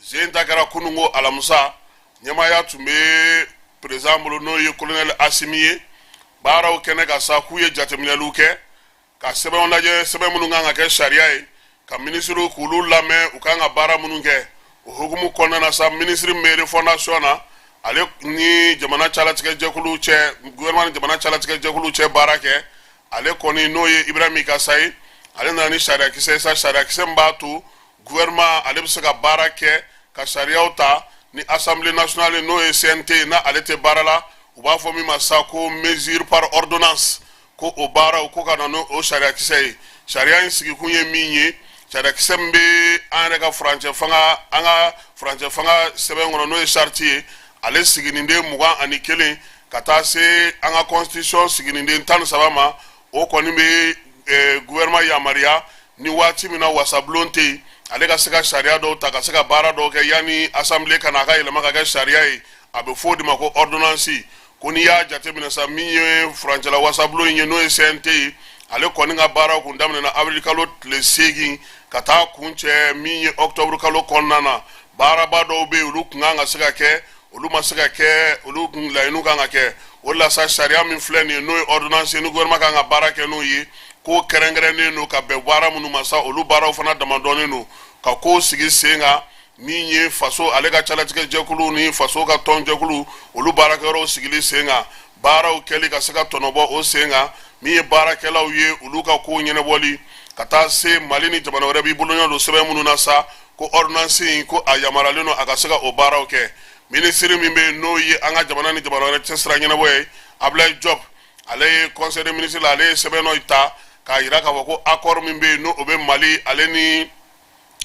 S3: zen ta kɛra kunun ko alamisa. Ɲɛmaaya tun bɛ président bolo, n'o ye colonel Asimi ye. Baaraw kɛnɛ kan sa, k'u ye jateminɛliw kɛ ka sɛbɛnw lajɛ, sɛbɛn minnu kan ka kɛ sariya ye, ka minisiriw k'olu lamɛn, u kan ka baara minnu kɛ. O hukumu kɔnɔna na sa, minisiri min bɛ refondation na, ale ni jamana calatigɛ jɛkulu cɛ, gouvernement ni jamana calatigɛ jɛkulu cɛ baara kɛ, ale kɔni n'o ye Ibrahim Ikasa ye, ale nana ni sariyakisɛ ye sa, sariyakisɛ min b'a to gouvernement ale bɛ se ka baara kɛ ka sariyaw ta ni Assemblée nationale, n'o ye CNT, n'a ale tɛ baara la. U b'a fɔ min ma sa ko mesure par ordonnance, ko o baaraw ko ka na n'o sariyakisɛ ye. Sariya in sigikun ye min ye, Sariyakisɛ min bɛ an yɛrɛ ka furancɛ fanga, an ka furancɛ fanga sɛbɛn kɔnɔ, n'o ye charte ye, ale siginiden 21 ka taa se an ka constitution siginiden 13 ma, o kɔni bɛ gouvernement yamaruya ni waati min na wasabulon tɛ yen, ale ka se ka sariya dɔw ta ka se ka baara dɔw kɛ yanni assemblée ka na a ka yɛlɛma ka kɛ sariya ye. A bɛ fɔ o de ma ko ordonnance. Ko n'i y'a jateminɛ sa, min ye furancɛla wasabulon in ye, n'o ye CNT ye, ale kɔni ka baaraw kun daminɛna avril kalo tile 8 ka taa kuncɛ min ye octobre kalo kɔnɔna na. Baaraba dɔw bɛ yen, olu kun kan ka se ka kɛ, olu ma se ka kɛ, olu kun laɲiniw kan ka kɛ. O de la sa, sariya min filɛ nin ye, n'o ye ordonnance ye, ni gouvernement kan ka baara kɛ n'o ye, ko kɛrɛnkɛrɛnnen don ka bɛn baara minnu ma sa, olu baaraw fana damadɔnnen don ka kow sigi sen kan. Min ye faso ale ka calatigɛ jɛkulu ni faso ka tɔn jɛkulu, olu baarakɛyɔrɔw sigili sen kan, baaraw kɛli ka se ka tɔnɔbɔ o sen kan, min ye baarakɛlaw ye, olu ka kow ɲɛnabɔli, ka taa se Mali ni jamana wɛrɛ b'i boloɲɔ don sɛbɛn minnu na sa, ko ordonnance in, ko a yamaruyalen don a ka se ka o baaraw kɛ. Minisiri min bɛ yen, n'o ye an ka jamana ni jamana wɛrɛ cɛ sira ɲɛnabɔ ye, Ablaye Diop, ale ye conseil des ministres la, ale ye sɛbɛn dɔ ta k'a jira k'a fɔ ko accord min bɛ yen, n'o bɛ Mali ale ni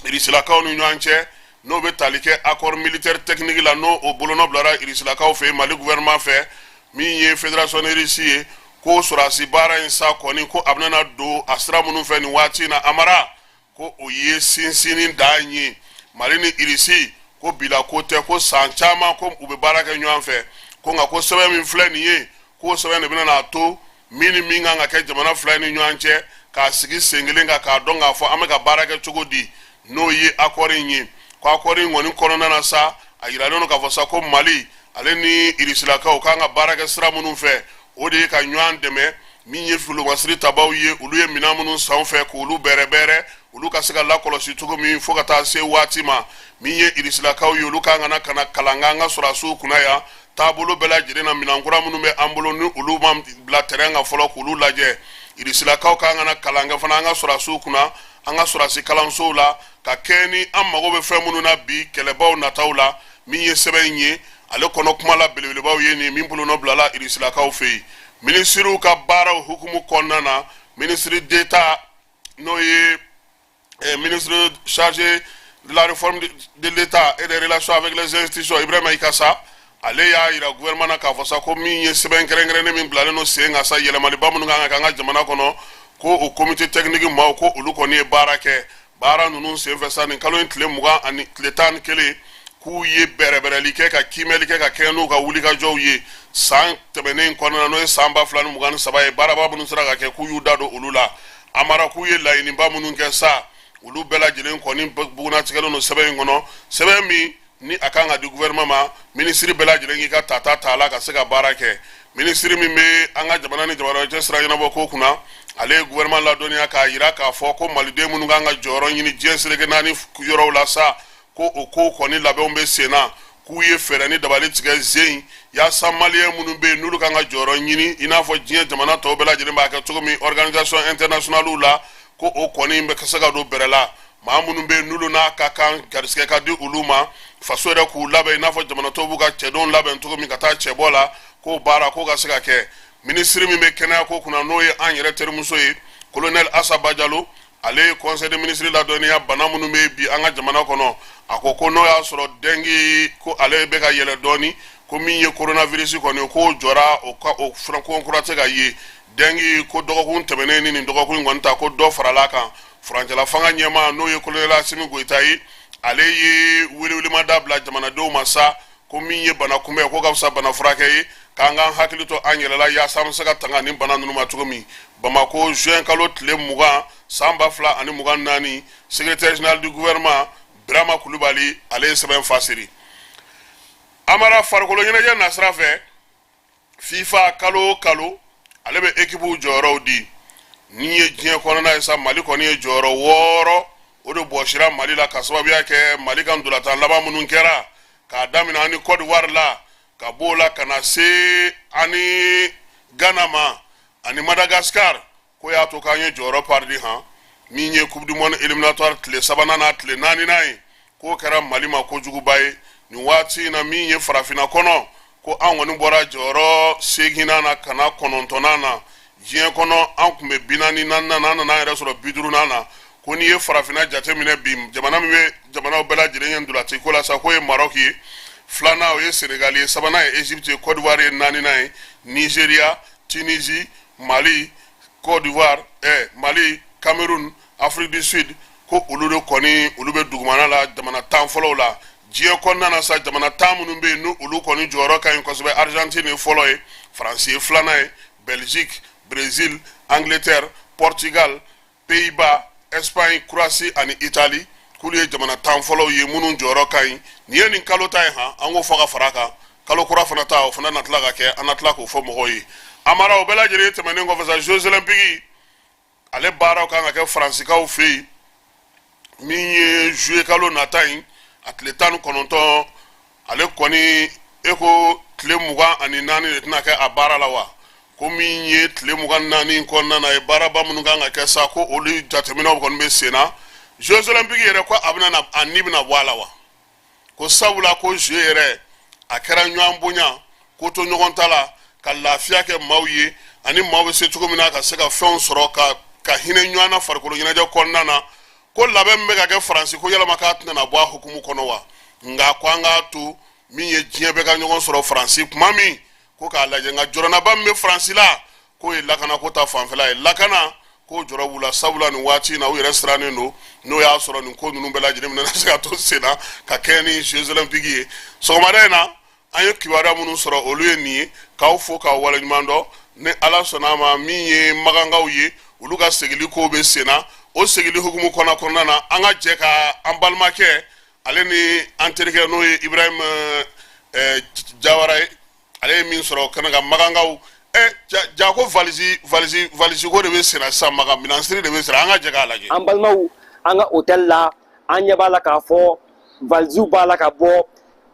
S3: Irisilakaw ni ɲɔgɔn cɛ, n'o bɛ tali kɛ accord militaire technique la, n'o o bolonɔ bilara Irisilakaw fɛ Mali gouvernement fɛ, min ye fédération russe ye, ko sɔrɔdasi baara in sa kɔni, ko a bɛna don a sira minnu fɛ nin waati in na, Amara, ko o ye sinsinni dan ye. Mali ni Irisi, ko bila ko tɛ, ko san caman ko u bɛ baara kɛ ɲɔgɔn fɛ, ko nka ko sɛbɛn min filɛ nin ye, k'o sɛbɛn de bɛna n'a to min ni min kan ka kɛ jamana fila ni ɲɔgɔn cɛ, k'a sigi sen kelen kan, k'a dɔn k'a fɔ an bɛ ka baara kɛ cogo di, n'o ye accord in ye. Ko accord in kɔni kɔnɔna na sa, a yiralen don k'a fɔ sa ko Mali ale ni Irisilakaw k'an ka baara kɛ sira minnu fɛ, o de ye ka ɲɔgɔn dɛmɛ. Min ye folomasiri tabaw ye, olu ye minɛn minnu san fɛ, k'olu bɛrɛbɛrɛ, olu ka se ka lakɔlɔsi cogo min fo ka taa se waati ma. Min ye Irisilakaw ye, olu kan ka na ka na kalan k'an ka sɔrɔdasiw kunna yan taabolo bɛɛ lajɛlen na. Minɛn kura minnu bɛ an bolo, ni olu ma bila terrain kan fɔlɔ, k'olu lajɛ. Irisilakaw kan ka na kalan kɛ fana an ka sɔrɔdasiw kunna, an ka sɔrɔdasi kalansow la, ka kɛ ni an mago bɛ fɛn minnu na bi kɛlɛbaw nataw la. Min ye sɛbɛn in ye, ale kɔnɔ kuma la belebelebaw ye nin min bolonɔ bilala Irisilakaw fɛ yen. Minisiriw ka baaraw hukumu kɔnɔna na, ministre d'État, n'o ye ministre chargé de la réforme de l'État et des relations avec les institutions, Ibrahima Ikasa, ale y'a yira gouvernement na k'a fɔ sa ko min ye sɛbɛn kɛrɛnkɛrɛnnen min bilalen don sen kan sa, yɛlɛmaliba minnu kan ka kɛ an ka jamana kɔnɔ, ko o comité technique maaw, ko olu kɔni ye baara kɛ. Baara ninnu senfɛ sa, nin kalo in tile 20 ani tile 11, k'u ye bɛrɛbɛrɛli kɛ, ka kiimɛli kɛ, ka kɛɲɛ n'u ka wulikajɔw ye san tɛmɛnen kɔnɔna na, n'o ye san 2023 ye. Baaraba minnu sera ka kɛ, k'u y'u da don olu la. Amara, k'u ye laɲiniba minnu kɛ sa, olu bɛɛ lajɛlen kɔni bugunnatigɛlen don sɛbɛn in kɔnɔ, sɛbɛn min ni a kan ka di gouvernement ma. Minisiri bɛɛ lajɛlen k'i ka tata t'a la ka se ka baara kɛ. Minisiri min bɛ an ka jamana ni jamana cɛ sira ɲɛnabɔ ko kunna, ale ye gouvernement ladɔnniya k'a yira k'a fɔ ko maliden minnu kan ka jɔyɔrɔ ɲini diɲɛ seleke naani yɔrɔw la sa, ko o ko kɔni labɛnw bɛ sen na, k'u ye fɛɛrɛ ni dabali tigɛ zen yaasa maliyɛn minnu bɛ yen, n'olu kan ka jɔyɔrɔ ɲini i n'a fɔ diɲɛ jamana tɔw bɛɛ lajɛlen b'a kɛ cogo min organisation internationale la, ko o kɔni bɛ se ka don bɛrɛ la. Maa minnu bɛ yen, n'olu n'a ka kan garisigɛ ka di olu ma, faso yɛrɛ k'u labɛn i n'a fɔ jamana tɔw b'u ka cɛdenw labɛn cogo min ka taa cɛbɔ la, k'o baara k'o ka se ka kɛ. Minisiri min bɛ kɛnɛya ko kunna, n'o ye an yɛrɛ terimuso ye, colonel Asa Bajalo, ale ye conseil des ministres ladɔnniya bana minnu bɛ bi an ka jamana kɔnɔ. A ko ko n'o y'a sɔrɔ dengue, ko ale bɛ ka yɛlɛ dɔɔni, ko min ye coronavirus kɔni, k'o jɔra, o ka o ko kura tɛ ka ye. Dengue, ko dɔgɔkun tɛmɛnen ni nin dɔgɔkun in kɔni ta, ko dɔ farala kan. Furancɛla fanga ɲɛmaa, n'o ye colonel Asimi Goyita ye, ale ye welewelemada bila jamanadenw ma sa, ko min ye bana kunbɛn, ko ka fisa bana furakɛ ye, k'an k'an hakili to an yɛrɛ la yaasa an bɛ se ka tanga nin bana ninnu ma cogo min. Bamako, juin kalo tile 20, san 2024, secrétaire général du gouvernement Birama Kulubali, ale ye sɛbɛn fasiri. Amara, farikolo ɲɛnajɛ nasira fɛ, FIFA kalo o kalo ale bɛ ekipuw jɔyɔrɔw di. Ni ye diɲɛ kɔnɔna ye sa, Mali kɔni ye jɔyɔrɔ 6 o de bɔsira Mali la, ka sababuya kɛ Mali ka ntolatan laban minnu kɛra, k'a daminɛ ani Côte d'Ivoire la, ka b'o la ka na se ani Ghana ma ani Madagascar, ko y'a to k'an ye jɔyɔrɔ pardi han. Min ye coupe du monde éliminatoire tile sabanan n'a tile naaninan ye, k'o kɛra Mali ma kojuguba ye nin waati in na. Min ye farafinna kɔnɔ, ko an kɔni bɔra jɔyɔrɔ seeginnan na ka na kɔnɔntɔnnan na. Diɲɛ kɔnɔ, an tun bɛ 44nan na, an nana an yɛrɛ sɔrɔ 50nan na. Ko n'i ye farafinna jateminɛ bi, jamana min bɛ jamanaw bɛɛ lajɛlen ɲɛ ntolaci ko la sa, k'o ye Maroc ye, filanan o ye Sénégal ye, sabanan ye Égypte ye, Côte d'Ivoire ye naaninan ye, Nigeria, Tunisie, Mali, Côte d'Ivoire, Mali, Cameroun, Afrique du Sud, ko olu de kɔni olu bɛ dugumana la jamana 10 fɔlɔw la. Diɲɛ kɔnɔna na sa, jamana 10 minnu bɛ yen, ni olu kɔni jɔyɔrɔ ka ɲi kosɛbɛ, Argentine ye fɔlɔ ye, Faransi ye filanan ye, Belgique, Brésil, Angleterre, Portugal, Pays-Bas, Espagne, Croatie ani Italie, k'olu ye jamana 10 fɔlɔw ye minnu jɔyɔrɔ ka ɲi. Nin ye nin kalo ta ye, han, an k'o fɔ ka fara a kan. Kalo kura fana ta, o fana na tila ka kɛ, an na tila k'o fɔ mɔgɔw ye. Amara, o bɛɛ lajɛlen tɛmɛnen kɔfɛ sa, Jeux olympiques ale baaraw kan ka kɛ Faransikaw fɛ yen min ye juillet kalo nata in, a tile 19. Ale kɔni e ko tile 24 de tɛna kɛ a baara la wa? Ko min ye tile 24 kɔnɔna na ye, baaraba minnu kan ka kɛ sa, ko olu jateminɛw kɔni bɛ sen na. Jeux olympiques yɛrɛ, ko a bɛna na, a ni bɛna bɔ a la wa? Ko sabula ko jeux yɛrɛ a kɛra ɲɔgɔn bonya, ko to ɲɔgɔn ta la, ka lafiya kɛ maaw ye, ani maaw bɛ se cogo min na ka se ka fɛnw sɔrɔ, ka hinɛ ɲɔgɔn na farikolo ɲɛnajɛ kɔnɔna na. Ko labɛn min bɛ ka kɛ Faransi, ko yalama k'a tɛna na bɔ a hukumu kɔnɔ wa? Nka ko an k'a to min ye diɲɛ bɛ ka ɲɔgɔn sɔrɔ Faransi tuma min, ko k'a lajɛ. Nka jɔrɔnaba min bɛ Faransi la, k'o ye lakanako ta fanfɛla ye. Lakana k'o jɔrɔ b'u la, sabula nin waati in na u yɛrɛ sirannen don, n'o y'a sɔrɔ nin ko ninnu bɛɛ lajɛlen bɛna se ka to sen na ka kɛɲɛ ni Jeux olympiques ye. Sɔgɔmada in na, an ye kibaruya minnu sɔrɔ, olu ye nin ye. K'aw fo k'aw waleɲuman dɔn. Ni Ala sɔnna a ma, min ye magankaw ye, olu ka segili kow bɛ sen na. O segili hukumu kɔnɔna na, an ka jɛ ka an balimakɛ, ale ni an terikɛ, n'o ye Ibrahim Jawara ye, ale ye min sɔrɔ kɛnɛ kan magankaw. Ja ko valise valise valise ko de bɛ sen na sisan, magan minansiri de bɛ sen na. An ka jɛ k'a lajɛ.
S4: An balimaw, an ka hôtel la, an ɲɛ b'a la k'a fɔ valiziw b'a la ka bɔ,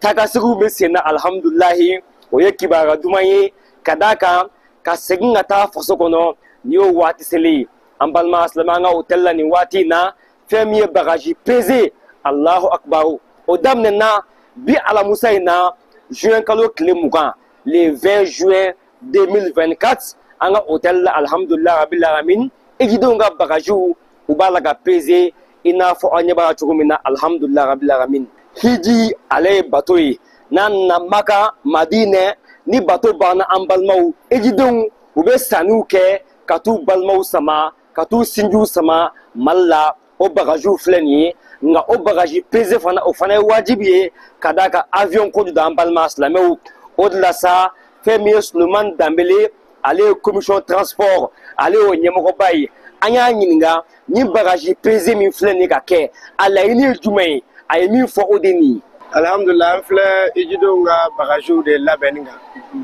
S4: taakasigiw bɛ sen na. Alihamudulilayi, o ye kibaruya duman ye ka d'a kan ka segin ka taa faso kɔnɔ, nin y'o waati selen ye. An balima silamɛ, an ka hôtel la nin waati in na, fɛn min ye bagaji peze, Alahu akibaru, o daminɛna bi alamusa in na, juin kalo tile 20, le 20 juin 2024, an ka hôtel la. Alihamudulilayi rabil alamin, ejidenw ka bagajiw u b'a la ka peze i n'a fɔ aw ɲɛ b'a la cogo min na. Alihamudulilayi rabil alamin. Hiji, ale ye bato ye n'a nana Maka, Madinɛ. Ni bato banna, an balimaw ejidenw u bɛ sanniw kɛ ka t'u balimaw sama, ka t'u sinjiw sama Mali la. O bagajiw filɛ nin ye. Nka o bagaji peze fana, o fana ye wajibi ye ka d'a kan avion ko don, an balima silamɛw. O de la sa, fɛn min ye Sulemani Danbele, ale ye commission transport, ale y'o ɲɛmɔgɔba ye, an y'a ɲininka ni bagaji peze min filɛ nin ye ka kɛ, a laɲini ye jumɛn ye? A ye min fɔ, o de nin ye.
S5: Alhamdulilah, an filɛ ijidenw ka bagajiw de labɛnni kan.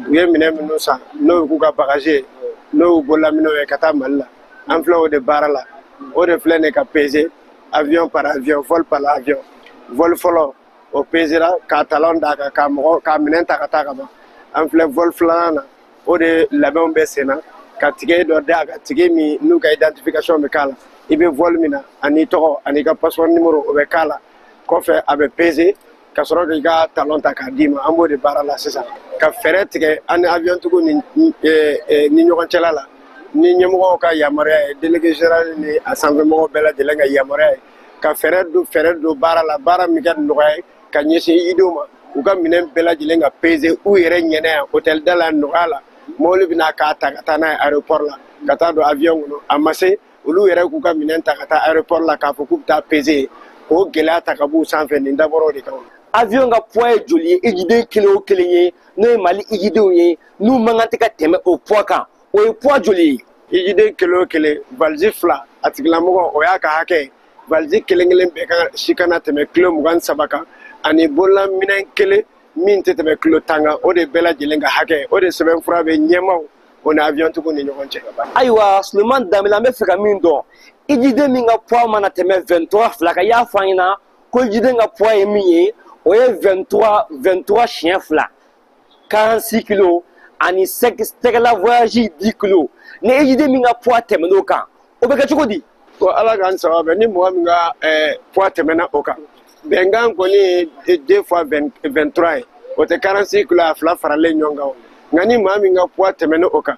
S5: U ye minɛn minnu san, n'o y'u ka bagaji ye, n'o y'u bololaminɛw ye ka taa Mali la, an filɛ o de baara la. O de filɛ nin ka peser avion par avion, vol par avion. Vol fɔlɔ, o pesera k'a talon d'a kan, k'a mɔgɔ k'a minɛn ta ka taa ka ban. An filɛ vol filanan na, o de labɛnw bɛ sen na, ka ticket dɔ d'a kan, ticket min n'u ka identification bɛ k'a la, i bɛ vol min na, ani tɔgɔ ani ka passeport numéro, o bɛ k'a la. Kɔfɛ a bɛ peser ka sɔrɔ k'i ka talon ta k'a d'i ma. An b'o de baara la sisan, ka fɛɛrɛ tigɛ an ni avion tigiw ni ɲɔgɔn cɛla la, ni ɲɛmɔgɔw ka yamaruya ye, délégué général ni a sanfɛmɔgɔw bɛɛ lajɛlen ka yamaruya ye, ka fɛɛrɛ don baara la, baara min kɛ nɔgɔya ye ka ɲɛsin ijidenw ma, u ka minɛn bɛɛ lajɛlen ka peser u yɛrɛ ɲɛnɛ yan hôtel da la nɔgɔya la. Mobili bɛna k'a ta ka taa n'a ye aéroport la, ka taa don avion kɔnɔ. A ma se olu yɛrɛ k'u ka minɛn ta ka taa aéroport la k'a fɔ k'u bɛ taa peser, k'o gɛlɛya ta ka b'u sanfɛ. Nin dabɔra o de kama.
S4: Avion ka poids ye joli ye ejiden kelen o kelen ye, n'o ye Mali ijidenw ye, n'u man kan tɛ ka tɛmɛ o poids kan, o ye poids joli
S5: ye? Ijiden kelen o kelen, valise fila, a tigilamɔgɔ o y'a ka hakɛ ye. Valise kelen kelen bɛɛ ka si kana tɛmɛ kilo 23 kan, ani bololaminɛn kelen min tɛ tɛmɛ kilo 10 kan. O de bɛɛ lajɛlen ka hakɛ, o de sɛbɛnfura bɛ ɲɛmaw o ni avion tigiw ni ɲɔgɔn cɛ.
S4: Ayiwa Suleman Danbele, an bɛ fɛ ka min dɔn, ijiden min ka poids mana tɛmɛ 23 fila kan, i y'a fɔ an ɲɛna ko ijiden ka poids ye min ye, o ye 23 23 siɲɛ fila, 46 kilos, ani tɛgɛla voyage 10 kilos. Ni ijiden min ka poids tɛmɛn'o kan, o bɛ kɛ cogo di?
S5: Ko Ala k'an saba bɛn, ni mɔgɔ min ka poids tɛmɛna o kan, bɛnkan kɔni ye 2 fois 23 ye, o tɛ 46 kilos a fila faralen ɲɔgɔn kan o. Nka ni maa min ka poids tɛmɛna o kan,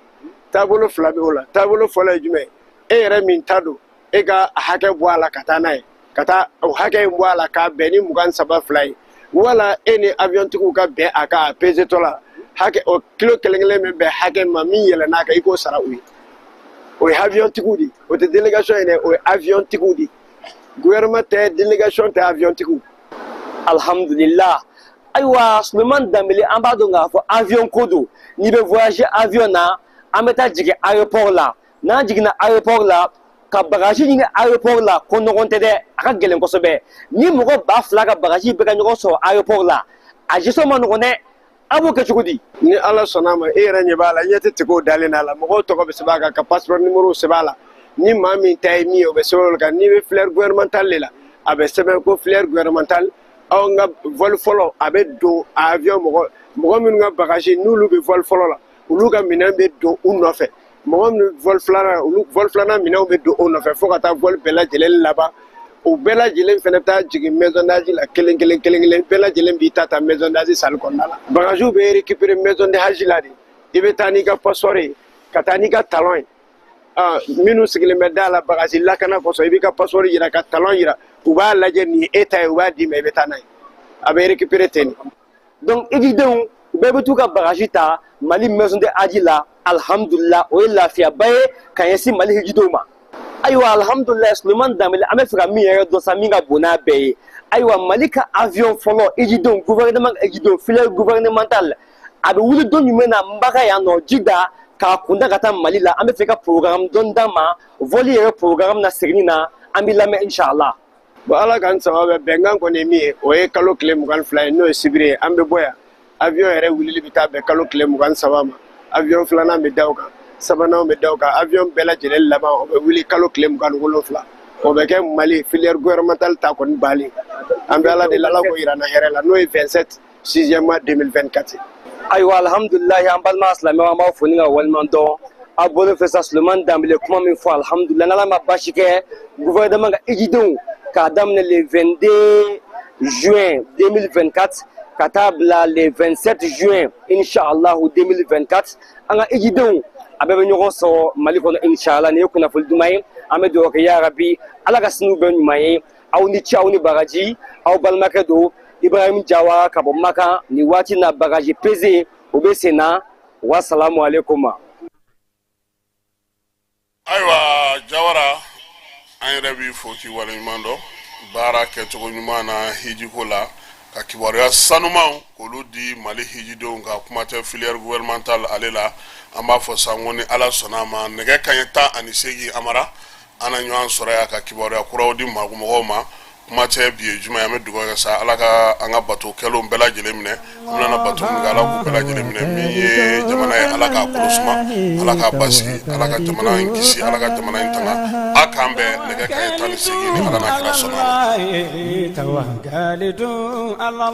S5: taabolo fila bɛ o la. Taabolo fɔlɔ ye jumɛn ye? E yɛrɛ min ta don, e E ka hakɛ bɔ a la ka taa n'a ye, ka taa o hakɛ in bɔ a la k'a bɛn ni 23 ye, wala e ni avion tigiw ka bɛn a kan a pesetɔ la, hakɛ o kilo kelen kelen bɛ bɛn hakɛ ma min yɛlɛn'a kan, i k'o sara u ye. O ye avion tigiw de ye, o tɛ délégation ye dɛ, o ye avion tigiw de ye. Gouvernement tɛ, délégation tɛ, avion tigiw.
S4: Alhamdulillah. Ayiwa Suleman Danbele, an b'a dɔn k'a fɔ avion ko don. N'i bɛ voyager avion na, an bɛ taa jigin aéroport la. N'an jiginna aéroport la, ka bagage ɲini aéroport la, ko nɔgɔn tɛ dɛ, a ka gɛlɛn kosɛbɛ. Ni mɔgɔ 2000 ka bagage bɛ ka ɲɔgɔn sɔrɔ aéroport la, a gestion ma nɔgɔn dɛ. A b'o kɛ cogo di?
S5: Ni Ala sɔnna a ma, e yɛrɛ ɲɛ b'a la, ɲɛ tɛ tigiw dalen a la, mɔgɔw tɔgɔ bɛ sɛbɛn a kan, ka passeport numéro sɛbɛn a la. Ni maa min ta ye min ye, o bɛ sɛbɛn o kan. N'i bɛ filière gouvernementale de la, a bɛ sɛbɛn ko filière gouvernementale. Anw ka vol fɔlɔ, a bɛ don avion, mɔgɔ minnu ka bagage n'olu bɛ vol fɔlɔ la, olu ka minɛn bɛ don u nɔfɛ. Mɔgɔ minnu vol filanan, olu vol filanan minɛnw bɛ don o nɔfɛ, fo ka taa vol bɛɛ lajɛlen laban. O bɛɛ lajɛlen fɛnɛ bɛ taa jigin maison d'hajj la kelen kelen kelen kelen. Bɛɛ lajɛlen b'i ta ta maison d'hajj salle kɔnɔna la. Bagagew bɛ récupérer maison de hajj la de. I bɛ taa n'i ka passeport ye, ka taa n'i ka talon ye. Minnu sigilen bɛ da la bagage lakana kosɔn, i b'i ka passeport yira ka talon yira, u b'a lajɛ nin ye e ta ye, u b'a d'i ma, i bɛ taa n'a ye. A bɛ récupérer ten de.
S4: Donc hijidenw bɛɛ bɛ t'u ka bagage ta Mali maison de hajj la. Alhamdulillah, o ye lafiyaba ye ka ɲɛsin Mali hijidenw ma. Ayiwa alhamdulillah, Suleman Danbele, an bɛ fɛ ka min yɛrɛ dɔn sa, min ka bon n'a bɛɛ ye, ayiwa Mali ka avion fɔlɔ, hijidenw, gouvernement ka hijidenw, filière gouvernementale, a bɛ wuli don jumɛn na Maka yan nɔ Jida k'a kunda ka taa Mali la? An bɛ fɛ ka programme dɔɔni d'an ma, vol yɛrɛ programme na seginni na. An b'i lamɛn inshallah.
S5: Bon, Ala k'an saba bɛn. Bɛnkan kɔni ye min ye, o ye kalo tile 22 ye, n'o ye sibiri ye. An bɛ bɔ yan, avion yɛrɛ wulili bɛ taa bɛn kalo tile 23 ma. Avion filanan bɛ da o kan, sabanan bɛ da o kan, avion bɛɛ lajɛlen laban, o bɛ wuli kalo tile 27. O bɛ kɛ Mali filière gouvernementale ta kɔni balen. An bɛ Ala deli, Ala k'o yira an na hɛrɛ la, n'o ye 27 sixième mois 2024.
S4: Ayiwa alhamdulilayi, an balima silamɛw, an b'aw fo ni ka waleɲuman dɔn. Aw bolo fɛ sa, Suleman Danbele kuma min fɔ, alhamdulilayi, n'Ala ma baasi kɛ, gouvernement ka hijidenw k'a daminɛ le 22 juin 2024 ka taa bila le 27 juin inshallah 2024, an ka hijidenw a bɛɛ bɛ ɲɔgɔn sɔrɔ Mali kɔnɔ inshallah. Nin ye kunnafoni duman ye. An bɛ dugawu kɛ, ya rabi, Ala ka siniw bɛɛ ɲuman ye. Aw ni ce, aw ni bagaji. Aw balimakɛ don, Ibrahim Jawara, ka bɔ Makan. Nin waati na, bagaji pese o bɛ sen na. Wasalamu aleykum.
S3: Ayiwa Jawara, an yɛrɛ b'i fo k'i waleɲuman dɔn baara kɛcogo ɲuman na hijiko la, ka kibaruya sanumanw k'olu di Mali hijidenw ka kuma tɛ filière gouvernementale ale la. An b'a fɔ sa ko ni Ala sɔnna a ma, nɛgɛ kaɲɛ 18 amara, an na ɲɔgɔn sɔrɔ yan ka kibaruya kuraw di mɔgɔw ma. Kuma tɛ bi ye juma ye, an bɛ dugawu kɛ sa, Ala ka an ka bato kɛlenw bɛɛ lajɛlen minɛ. An bɛna bato min kɛ, Ala k'u bɛɛ lajɛlen minɛ. Min ye jamana ye, Ala k'a kolo suma, Ala k'a basigi, Ala ka jamana in kisi, Ala ka jamana in tanga. A k'an bɛn nɛgɛ kaɲɛ 18, ni Ala n'a kira sɔnna a ma.